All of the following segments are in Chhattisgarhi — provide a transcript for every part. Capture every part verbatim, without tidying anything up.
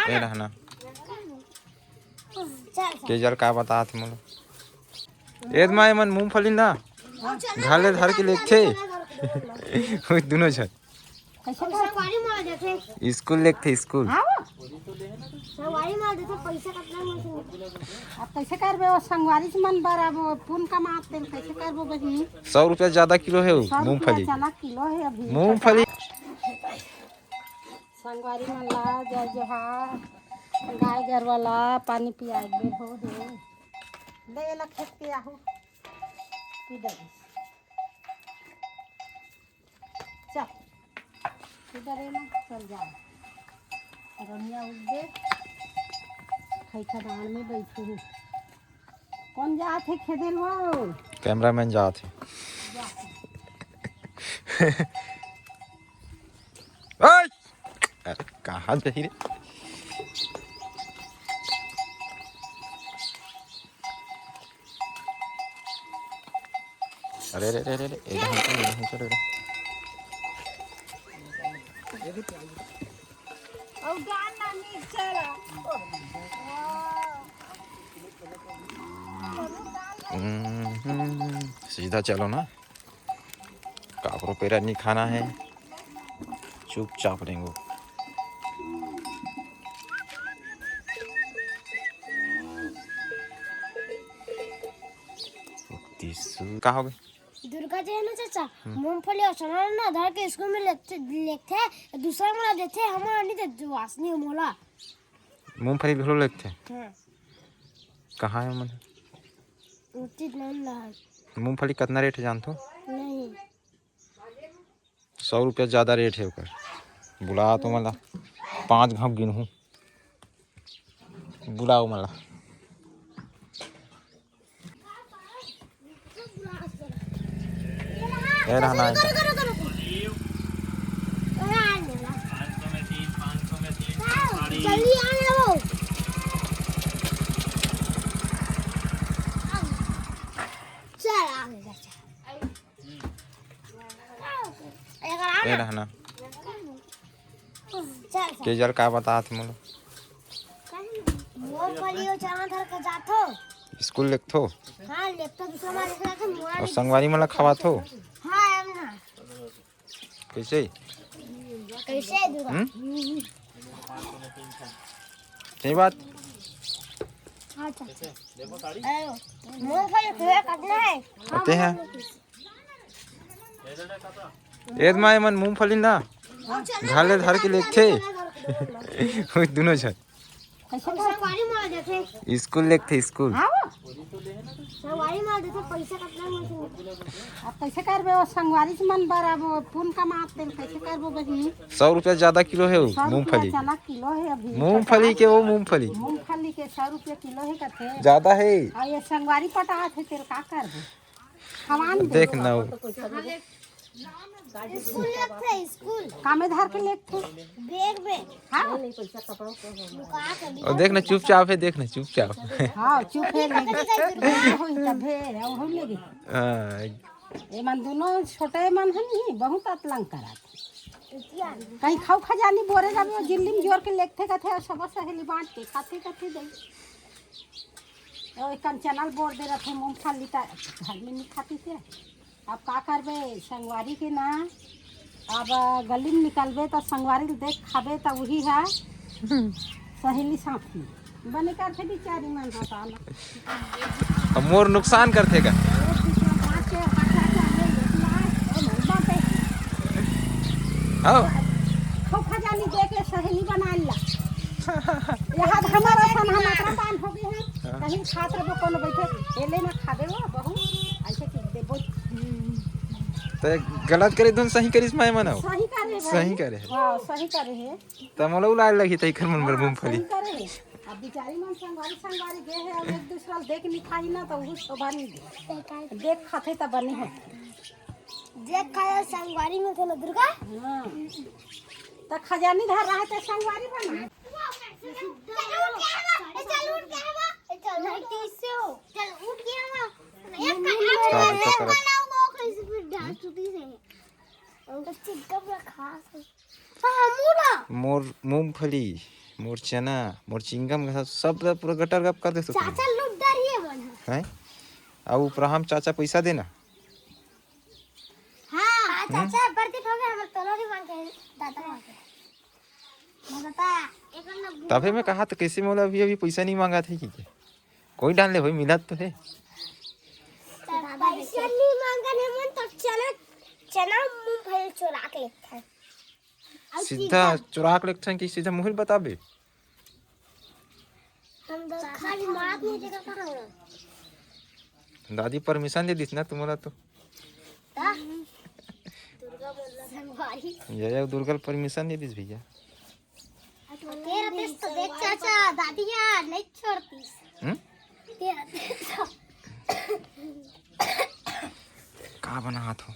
ए रहना। के जल का बतात मोला? एद मा एमन मूंगफली ना घर ले धर के लेगथे। ओई दुनो झन। कैसे कर? संगवारी मार देथे। स्कूल लेगथे, स्कूल। हाँ वो? संगवारी मार देथे, पैसा कतना मिलथे? अब कैसे करबे, वो संगवारी से मन बर, अब वो पुन कमात तेल कैसे करबो बहिनी? सौ रुपया ज्यादा किलो है वो सौ रुपया मूंगफली। चना किलो है अभी। मूंगफली। संगवारी मन ला जय जोहार। गाय गरवा ला पानी पिया के हो हे। ले ला खेत के आहू। पी दे। चल, इधर है ना, चल जाओ। रनिया उठ दे, खई खदान में बैठे हूँ। कौन जात है खेदेल हो? कैमरामैन जात है। ओए! अरे, कहाँ जाही रे? अरे, अरे, अरे, अरे, अरे, इधर हम चल, इधर हम चल, इधर। हम्म, सीधा चलो ना। काकरो पेरा नहीं खाना है, चुपचाप रेंगो। का हो गए? दुर्गा जी है ना चाचा, हम्म। मूंगफली और चना ना धर के स्कूल में लेते, लेते हैं, दूसरा मोला देते हैं, हमारा नहीं देते, वासनी मोला। मूंगफली घलो लेते हैं? हाँ। कहाँ है मन? उचित नहीं ला। मूंगफली कितना रेट है जानथो? नहीं। सौ रुपया ज्यादा रेट है ओकर। बुला तो मला पाँच घाप गिनहूँ। बुलाओ मला। ए रहना है। जल्दी आ ना वो। चल, आ गया, चल। ए रहना। चल, चल। के जल का बतात मोला? मूंगफली और चना धर के जाथो। स्कूल लेगथो? हाँ, लेगथो, दूसरा मार के जाथो, मोला और नहीं संगवारी मन ला खवाथो? हाँ, हम ना। कैसे? कैसे दूंगा? हम्म? सही बात। हाँ, चल। ए, मूंगफली फेंक कितना है? आते हैं। एद मा एमन मूंगफली ना घर ले धर के लेगथे। ओई दुनो झन। कैसे कर? संगवारी मार देथे। स्कूल लेगथे, स्कूल। हाँ वो? संगवारी मार देथे, पैसा कतना मिलथे? अब कैसे करबे, वो संगवारी से मन बर, अब पुन कमात तेल कैसे करबो बहिनी? सौ रुपया ज्यादा किलो है वो सौ रुपया मूंगफली। चना किलो है अभी। मूंगफली के वो मूंगफली। मूंगफली के सौ रुपया किलो है कथे। ज्यादा है। और ये संगवारी पटात है, तेल का करबो? हवान दे। देख ना वो। स्कूल लेगथे, स्कूल। कामे धर के लेगथे। बैग में। हाँ। लुका के भी। और देख ना, चुपचाप है, देख ना, चुपचाप। हाँ, चुप है, लेगे। होई तब है, वो हम लेगे। हाँ। ये मन दोनों छोटे मन है नहीं, बहुत अतलंग करत। कहीं खाऊ खजानी बोरे जाबे, वो जिल्ली में जोर के लेगथे कथे, और सब सहेली बांट के खाथे कथे दे। ओ, एक कन चैनल बोल दे रथे, मूंगफली त घर में नहीं खाती थे। अब का करबे, संगवारी के ना, अब गली में निकलबे त संगवारी ल देख खाबे त वही है सहेली साथी। बने करथे बिचारी मन ह साला। अब मोर नुकसान करथे का? पाँच के, पाँच के, पाँच के, ओ मन बाटे। हाँ। खो खजानी दे के सहेली बना ला। यहाँ हमारा सन हम अतरा पान हो गए हैं। हाँ। कहीं खात रहो कोनो बैठे, एले ना खा देबो बहू, ऐसे कि देबो। ते गलत करे धुन सही करिस माय मनाओ। सही करे भाई। सही करे है। हाँ, सही करे है। त मोला उलाय लगी त इखर मन बर हाँ, मूंगफली। सही करे है। अब बिचारी मन संगवारी संगवारी गए हैं, अब एक दूसरा ल देख नहीं खाई ना तो वो शोभा नहीं दे। देख खाते त बने है। देख खाया संगवारी में थे ना दुर्गा। हाँ। त खजानी धर रहा है त संगवारी बना। चल उठ गया है वो। चल उठ गया है वो। चल उठ गया है वो। एक का-, चल, चल, चल। बनाओ वो कैसे फिर डांस छुट्टी से। हम तो चिंगम ला खात हन। हाँ, हमू ला। मोर मूंगफली, मोर चना, मोर चिंगम के साथ सब ला पूरा गटर गप कर दे सकत हन। चाचा लूट डरिए मन ह। हैं? अब उपराहम चाचा पैसा देना। हाँ, हम्म? चाचा बर्दी हो गया, हमर तोला भी मांगे, दादा मांगे। दादा, एक लोग तभे मैं कहा तो कैसे मोला अभी, अभी पैसा नहीं मांगा थे कि के? कोई डाल ले भाई, मिला तो है। पैसा नहीं मांगा, नहीं मन तो चना, चना मूंगफली चुरा के लेता है। सीधा चुरा के लेथन कि सीधा मुहिल बताबे? हम तो खाली मात नहीं देकर कहाँ गए? दादी परमिशन दे दिस ना तुम्हारा तो। ता? दुर्गा बोल रहा है। ये, ये दुर्गा परमिशन दे दिस भैया। तेरा तेज तो देख चाचा, दादिया नहीं छोड़तीस। हम्म? तेरा तेज तो। का बनात हो?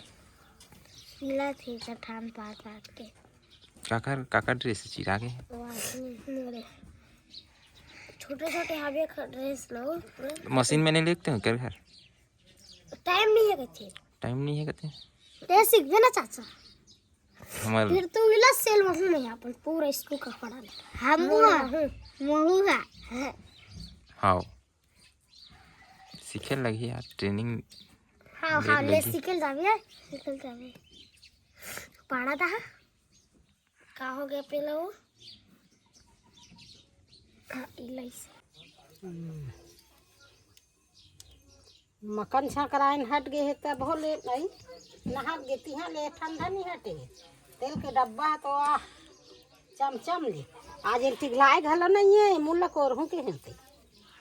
मिला थे चट्टान पार पार के। काकर, काकर ड्रेस चिरा गे? वो आदमी मेरे। छोटे छोटे हवे ख-, ड्रेस लो। मशीन में नहीं लेते हो कर घर? टाइम नहीं है कथे। टाइम नहीं है कथे? ते सीख गए ना चाचा। हमारे फिर तू मिला सेल वहाँ में अपन पूरा स्कूल का पड़ा ले। हम हुआ, हूँ, महू है। हाँ। सीखे लगी यार, ट्रेनिंग हाँ, ले हाँ, ले लगी। सीखे जावे, सीखे जावे। पाड़ा था। का हो गया पहले वो? हाँ, इलाइस। हम्म। मकन छकराइन हट गए हे तब हो ले नहीं नहात गे तिहाँ ले ठंडा नहीं हटे हे। तेल के डब्बा तो आह चमचम ले। आज एल टिघलाए घलो नहीं है, मुल्ला कोरहूँ के हेते।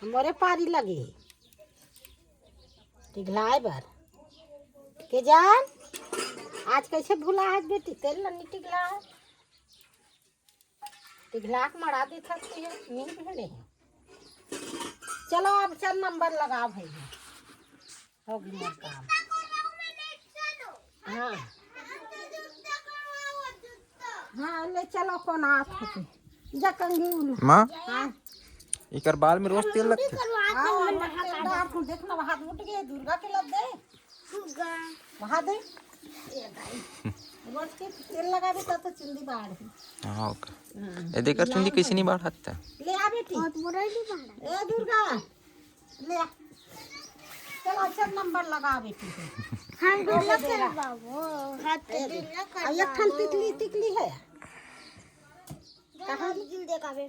हमरे पारी लगे हे। टिघलाए बर। के जान, आज कैसे भुला है बेटी? तेल नहीं टिघला है। टिघला के मड़ा देथस के नींद भेड़े हे। चलो अब चार नंबर लगा भैया। हो गया काम। हाँ। हाँ, ले चलो, कौन आप होते? जा कंगी उल। माँ, हाँ। एकर बाल में रोज तेल लगथे। हाँ, तेल डार तू, देखना, हाथ उठ गए, दुर्गा के लग गए। दुर्गा। वहाँ दे। ए भाई। रोज के तेल लगावे तो, तो चुंदी बाढ़। हाँ, ओके। हाँ। ए, देखा चुंदी कैसे नहीं बाढ़ हत्ता? ले आ बेटी। बहुत बुरा ही नहीं बाढ़। ए दुर्गा, ले आ। चल, अच्छा नंबर लगा बेटी को। हम ए, दुर्गा ले दे रहा। करवाओ। हाथ ए, दिन दे। ना आ, एक ठन करवाओ। तिकली, तिकली है। कहाँ? दिल देखा बे।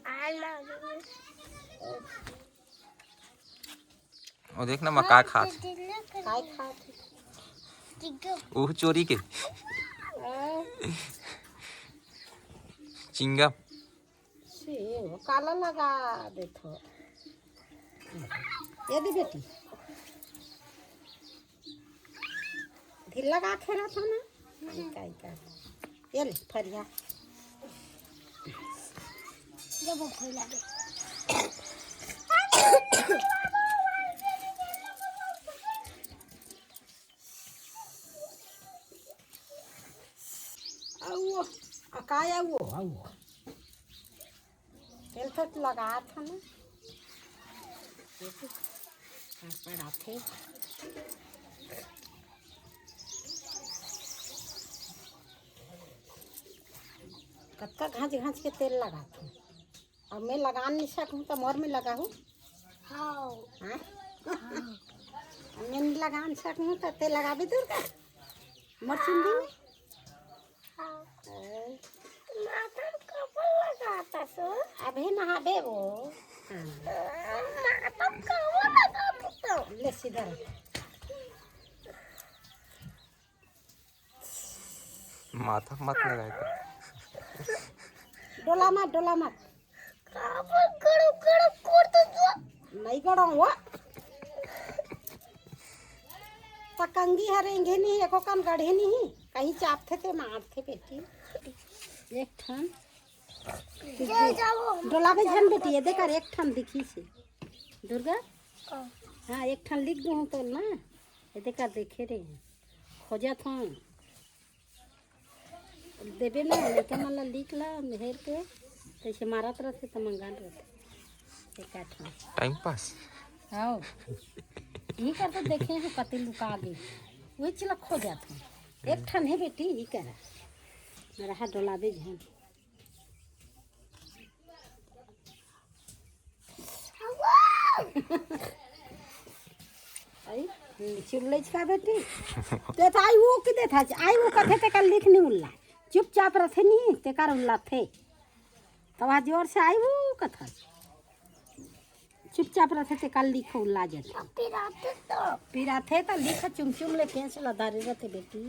ओ, देख ना, मैं का खात। काय खात? ओह, चोरी के। आ। चिंगम। से, वो काला लगा देथो। ये दे बेटी। ढीला का खेला था ना? इका, इका। ये ले, फरिया। ये वो फैला दे। आओ, आ, का आओ, आओ। तेल तो लगात हन। पड़पड़ाथे। कतका घाँच घाँच के तेल लगात हन। अब मैं लगा नहीं सकूँ तो मोर में लगाहू। हाँ। हाँ? मैं नहीं लगा सकूँ तो ते लगाबे दुर्गा। मोर चुंदी में। हाँ। माथा में कपड़ा लगाता सो। अभी नहाबे वो। हाँ। माथा में कपड़ा लगाता तो। ले सीधा रख। माथा मत लगाए कर। डोला मत, डोला मत। काबर गड़ो गड़ो कर दो जो। नहीं गड़ो वो। त कंगी हर एंगे नहीं, एको कन गढ़े नहीं। कहीं चापथे ते मारथे बेटी। एक ठन। ले जाओ। डोला बे झन बेटी, ये देख कर एक ठन दिखी से। दुर्गा? हाँ। हाँ, एक ठन लिख दूँ तो ना। ये देख कर देखे रे। खोजत हूँ। देबे ना, लइका मन ला लिख ला, मेहर के, तइसे मारत रथे त मंगान रथे। एकाठ में। Time pass. हव। इही कर तो देखे हूँ, कते लुका गे। उही चीज ला खोजत हूँ। एक ठन हे बेटी, ई करा। मेरा हाथ डोलाबे झन। आई, हम्म, चिल्लइच का बेटी? ते तो आई वो के देथा, आई वो कथे ते कर लिख नहीं उल्ला। चुपचाप रथे नहीं, ते कर उल्ला थे। तब आज जोर से आई वो कथा। चुपचाप रथे ते कर लिख उल्ला जथे। पिराथे तो। पिराथे तो लिख चुम चुम ले केंच ला धारे रथे बेटी।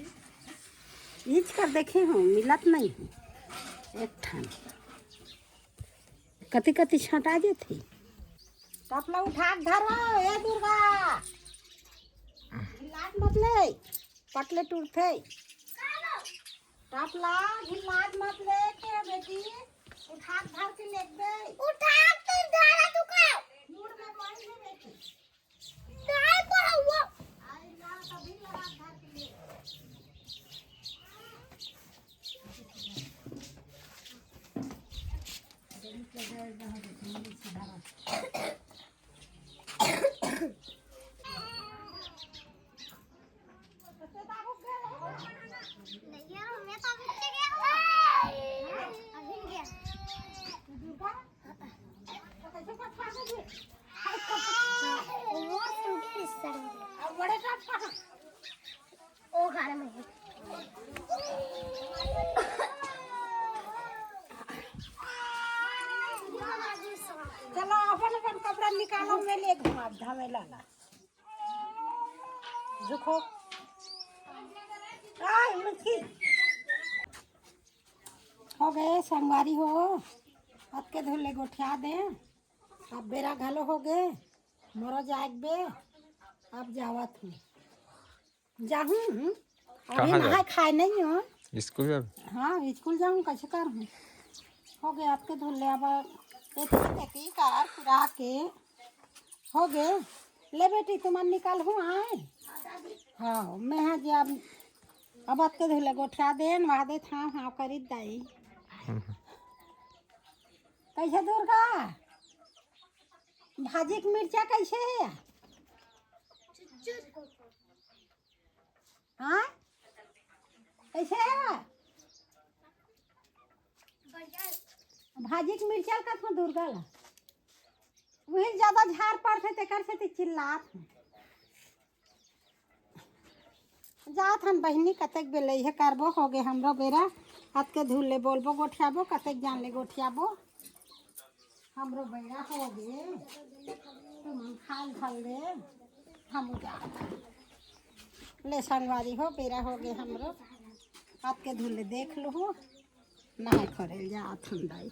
इच कर देखे हो, मिलत नहीं हो। एक ठन। कति कति छटा जथे। टपला उठा के धरो, ए दुर्गा। लात मत ले, पटले टूटथे। टपला, गिलास मत ले के बेटी, उठा के धर के लेबे। उठा के धरा तू का? मूड़ में बड़ी है बेटी। नहीं पड़ा हुआ। आई ना, तभी लगा धर के ले। चलो, अपन अपन कपड़ा निकालो, मैं ले घुमा धामे लाला। रुको। आ, मिठी। हो गए संगवारी हो, अतके धुले गोठिया दे। अब बेरा घलो हो गए, मोरो जाए के बे। अब जावत हूँ, जाहूँ। अभी नहाए खाए नहीं हो। स्कूल जाब? हाँ, स्कूल जाऊँ, कैसे कर हूँ? हो गए अतके धुले, अब एती तेती कार कुरा के हो गए। ले बेटी, तुमन निकल हूँ आए। हाँ, मैं हाँ जे अब, अब अतके धुले गोठिया देन, वहा दे था, हाँ, करी दाई। कैसे दुर्गा? भाजी के मिर्चा कैसे है? हाँ, कैसे है? भाजी के मिर्चा का था दुर्गा ला, वही ज्यादा झार पड़थे, तेकर से ते चिल्लात हूँ। जात हन बहिनी, कतेक बेले इहे करबो, हो गे हमरो बेरा। अतके धुर ले बोलबो, गोठियाबो, कतेक जान ले गोठियाबो। हमरो बेरा हो गे, तुमन खाल धर ले, हम जात हन। ले संगवारी हो, बेरा हो गे हमरो। अतके धुर ले देख लूहू, नहाए खोरे जात हन दाई।